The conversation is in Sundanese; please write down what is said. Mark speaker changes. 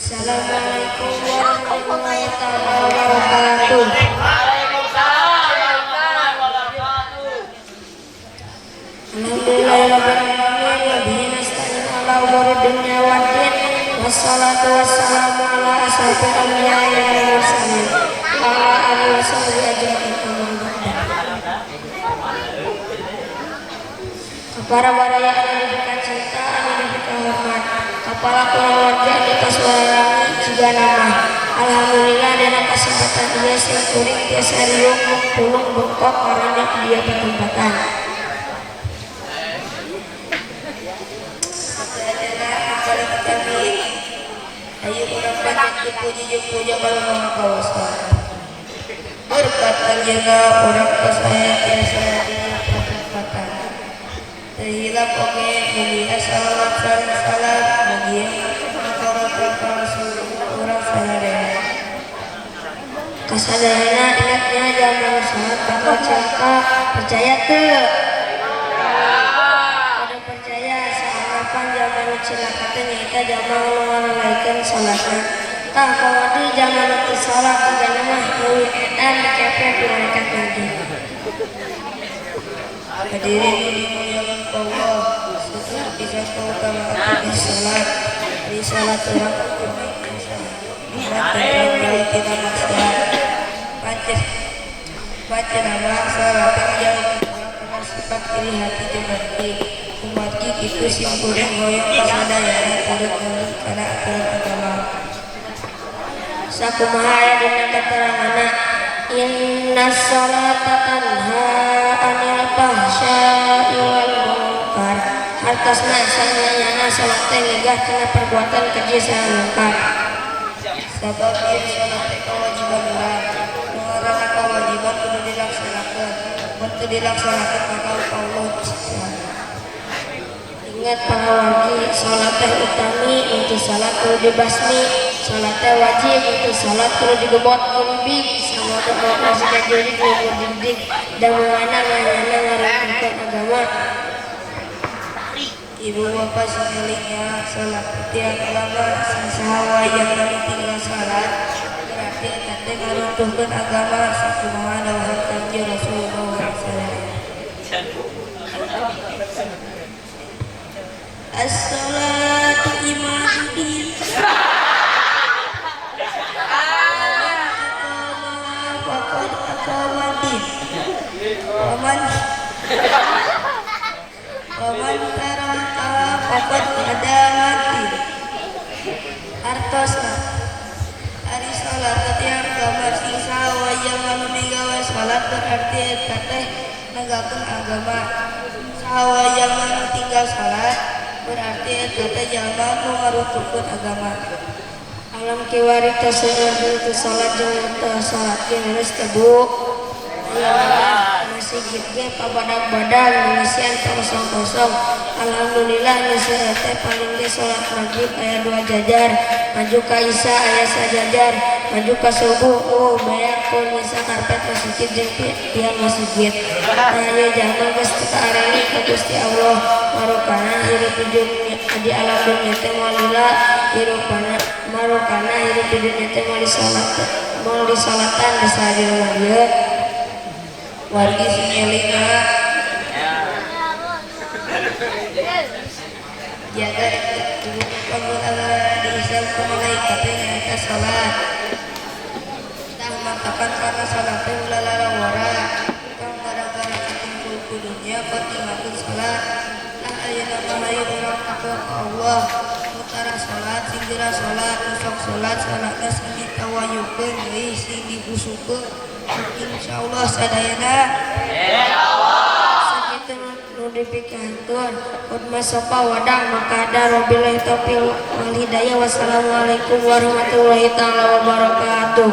Speaker 1: Assalamualaikum warahmatullahi taala wabarakatuh.
Speaker 2: Waalaikumsalam warahmatullahi wabarakatuh.
Speaker 1: Alhamdulillahirabbil alamin wa bihi nasta'in ala umuri dunya waddin, wassalatu wassalamu ala asyrafil anbiya'i wal mursalin wa ala alihi wasahbihi ajma'in, amma ba'du. Para baraya anu dipikacinta, anu dipikahormat, kepala kulawarga anu tos wararami jiga nama. Alhamdulillah, dina kesempatan ieu sim kuring tiasa riung pulung bengkok ngaranjak dieu patempatan.
Speaker 3: Sadayana paling kami, ayo urang panjatkeun puji jeung puja ka Nu Maha Kawasa. Berkat anjeunna urang tos aya tiasa di patempatan. Teu hilap oge mugia salawat sareng salam mugia makarota ka Rasul urang sadayana.
Speaker 1: Kasadayana ingatnya, jalma nu salat bakal cilaka, percaya teu? Kudu percaya, saanggapan jalma nu cilaka teh nyaeta jalma nu ngalalaikeun salatna. Tah, komo deui jalma nu teu salat, jigana mah leuwih edan dikepek ku malaikat lagi.
Speaker 3: Hadirin nu dimuliakan ku Allah, seueur pisan kautamaan di salat. Di salat urang kudu tiasa umat tentram jauh tina maksiat. Pancen pancen mah salat teh ngajauhkeun urang kana sifat iri hati jeung dengki. Kumargi kitu, sim kuring hoyong kasadayana turut nulun kana aturan agama.
Speaker 1: Sakumaha aya dina keteranganna, inna sholata tanha anil fahsya'i wal munkar. Hartosna sanyana salat teh nyegah tina perbuatan keji sareng mungkar.
Speaker 3: Sabab ieu salat teh kewajiban urang. Nu ngaranna kewajiban kudu dilaksanakeun. Mun teu dilaksanakeun, maka ku Allah disiksa.
Speaker 1: Ingat para wargi, salat teh utami, untuk salat kudu dibasmi. Salat teh wajib, untuk salat kudu digebot kulubig. Samodo awak masih jurig lumur digdig dan mana nganyana ngarungkeun agama.
Speaker 3: Ibu bapak sing elingnya, salat teh agama. Saha wae jalma nu tinggal salat berarti eta teh ngaruntuhkeun agama, sakumaha dawuhan Kanjeng Rasulullah SAW. As-salatu imaduddin. Faqad aqamaddin. Waman tarakaha faqad hadamaddin. Hartosna ari salat teh agama. Sing saha wae jalma nu migawe salat berarti eta teh negakeun agama. Saha wae jalma nu tinggal salat berarti eta teh jalma nu ngaruntuhkeun agama.
Speaker 1: Alam kiwari tos seueur nu teu salat jeung nu teu salat ge, leres teu, Bu? Ayeuna masjid ge pabadag-badag, ngisian kosong-kosong. Alhamdulillah, nu seueur teh paling ge salat maghrib aya dua jajar, maju ka isya aya sajajar, maju ka subuh beak ku nyisa karpet masjid jeung tiang masjid. Tah, ieu jalma geus teu kaareni ka Gusti Allah, marukana hirup di dunya, di alam dunya teh moal lila hirupana, marukana hirup di dunya teh moal disalat, moal disalatan dasa jelema ieu.
Speaker 3: Wargi sing elinga, jaga tubuh agar dihisab ku malaikat teh nyaeta salat. Tah, matakan karena salat teh ulah lalawara, tong gara-gara katumpul ku dunya kok tinggalkeun salat. Tah, ayeuna mah hayu urang takwa ka Allah. Nu tara salat sing geura salat, nu sok salat salatna sing ditawayukeun deui, sing dihusukeun. Insyaallah sadayana.
Speaker 1: Sakitu nu dipikahantur khutbah sopa wadang maka ada. Wabillahi taufiq wal hidayah, wassalamualaikum warahmatullahi taala wabarakatuh.